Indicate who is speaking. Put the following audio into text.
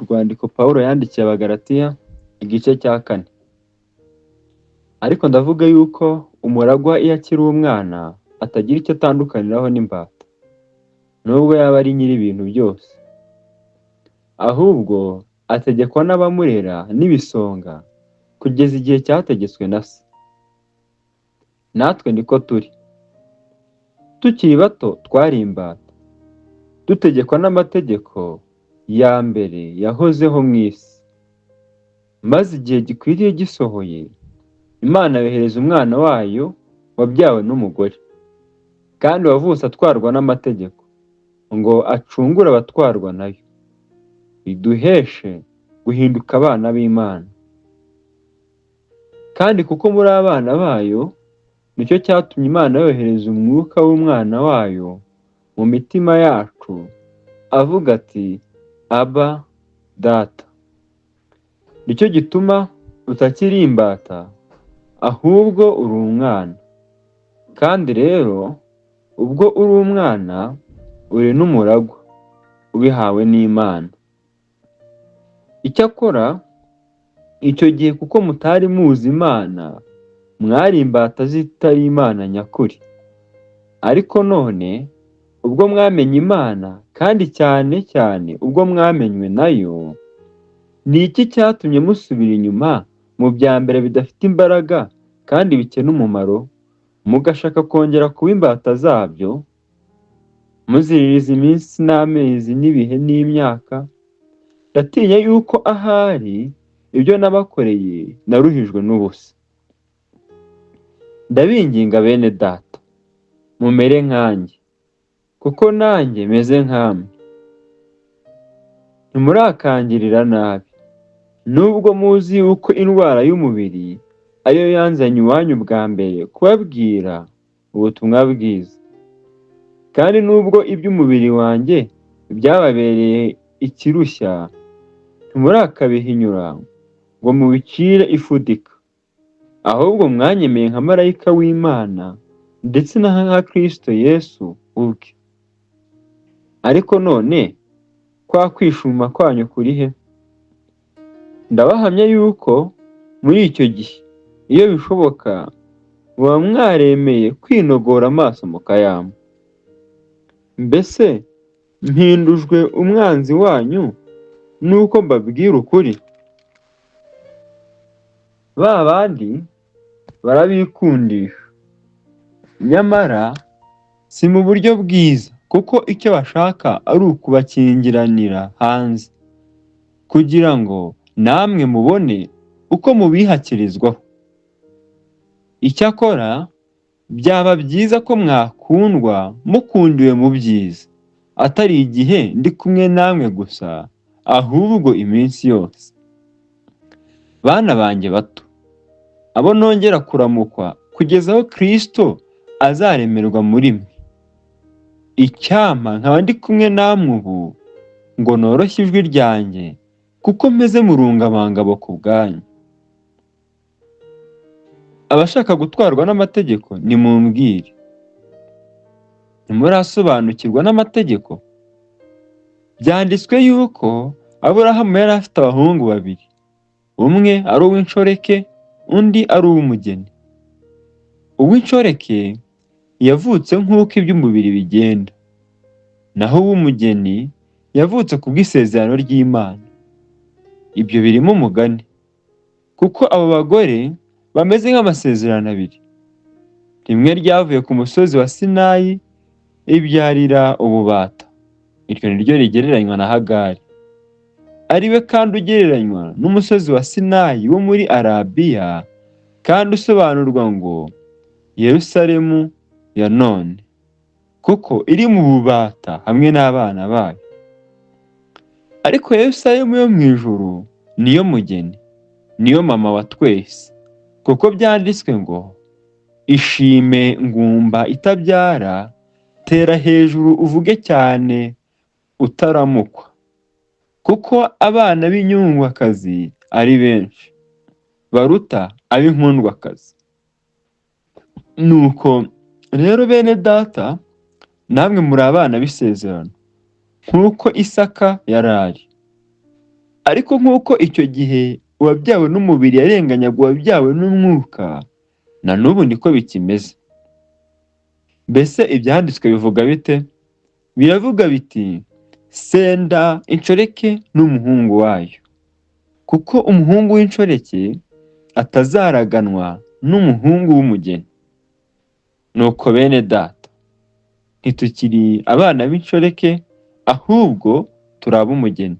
Speaker 1: Urwandiko Pawulo yandikiye Abagalatiya, igice cya 4. Ariko ndavuga yuko umuragwa iyo akiri umwana atagira icyo atandukaniraho n'imbata, nubwo yaba ari nyir'ibintu byose. Ahubwo ategekwa n'abamurera n'ibisonga kugeza igihe cyategetswe na se. Natwe niko turi. Tukiri bato twari imbata, dutegekwa n'amategeko ya mbere yahozeho mu isi. Maze igihe gikwiriye gisohoye, Imana yohereza umwana wayo wabyawe n'umugore, kandi wavutse atwarwa n'amategeko, ngo acungure abatwarwa nayo, biduheshe guhinduka abana b'Imana. Kandi kuko muri abana bayo, nicyo cyatumye Imana yohereza umwuka w'umwana wayo mu mitima yacu, avuga ati: "Aba, Data." Nicyo gituma utakiri imbata, ahubwo uri umwana. Kandi rero ubwo uri umwana, uri n'umuragwa, ubihawe n'Imana. Icyakora icyo gihe kuko mutari muzi Imana, mwari imbata z'itari Imana nyakuri. Ariko none ubwo mwamenye Imana, kandi cyane cyane ubwo mwamenywe nayo, ni iki cyatumye musubira inyuma mu bya mbere bidafite imbaraga kandi bikena umumaro, mugashaka kongera kuba imbata zabyo, muziririza iminsi n'amezi n'ibihe n'imyaka? Ndatinya yuko ahari ibyo nabakoreye naruhijwe n'ubusa. Ndabinginga bene Data, mumere nkanjye, kuko nanjye meze nkamwe. Ntimurakangirira nabi, nubwo muzi yuko indwara y'umubiri ariyo yanzanye iwanyu bwa mbere kubabwira ubutumwa bwiza. Kandi nubwo iby'umubiri wanjye byababereye ikirushya, ntimurakabihinyura ngo mubicire ifudika, ahubwo mwanyemeye nka marayika w'Imana, ndetse na nka Kristo Yesu ubwe. Ariko none kwa kwishima kwanyu kuri he? Ndabahamya yuko muri icyo gihe, iyo bishoboka, muba mwaremeye kwinogora amaso mukayampa. Mbese mpindujwe umwanzi wanyu nuko mbabwira ukuri? Ba bandi barabikundisha, nyamara si mu buryo bwiza, kuko icyo bashaka ari ukubakingiranira hanze, kugira ngo namwe mubone uko mubihakirizwaho. Icyakora byaba byiza ko mwakundwa mukundiwe mu byiza, atari igihe ndi kumwe namwe gusa, ahubwo iminsi yose. Bana banjye bato, abo nongera kuramukwa kugeza aho Kristo azaremerwa muri mwe. Icyampa nkaba ndi kumwe namwe ubu, ngo noroshye ijwi ryanjye, kuko meze mu rungabangabo ku bwanyu. Abashaka gutwarwa n'amategeko nimumbwire, ntimurasobanukirwa n'amategeko? Byanditswe yuko Aburahamu yari afite abahungu babiri, umwe ari uw'inshoreke, undi ari uw'umugeni. Uw'inshoreke yavutse nk'uko iby'umubiri bigenda, naho uw'umugeni yavutse ku bw'isezerano ry'Imana. Ibyo birimo umugani, kuko abo bagore bameze nk'amasezerano abiri. Rimwe ryavuye ku musozi wa Sinayi ribyarira ububata, iryo ni ryo rigereranywa na Hagari, ari we kandi ugereranywa n'umusozi wa Sinayi wo muri Arabiya, kandi usobanurwa ngo Yerusalemu ya none, kuko iri mu bubata hamwe n'abana bayo. Ariko Yerusalemu yo mu ijuru niyo mugeni, niyo mama wa twese, kuko byanditswe ngo: "Ishime ngumba itabyara, tera hejuru uvuge cyane utaramukwa, kuko abana b'inyungwakazi ari benshi baruta ab'inkundwakazi." Nuko rero bene Data, namwe muri abana b'isezerano, nk'uko Isaka yari ari. Ariko nk'uko icyo gihe uwabyawe n'umubiri yarenganyaga uwabyawe n'umwuka, na n'ubu niko bikimeze. Mbese ibyanditswe bivuga bite? Biravuga biti: "Senda inshoreke n'umuhungu wayo, kuko umuhungu w'inshoreke atazaraganwa n'umuhungu w'umugeni." Nuko bene data, ntitukiri abana b'inshoreke, ahubwo turi ab'umugeni.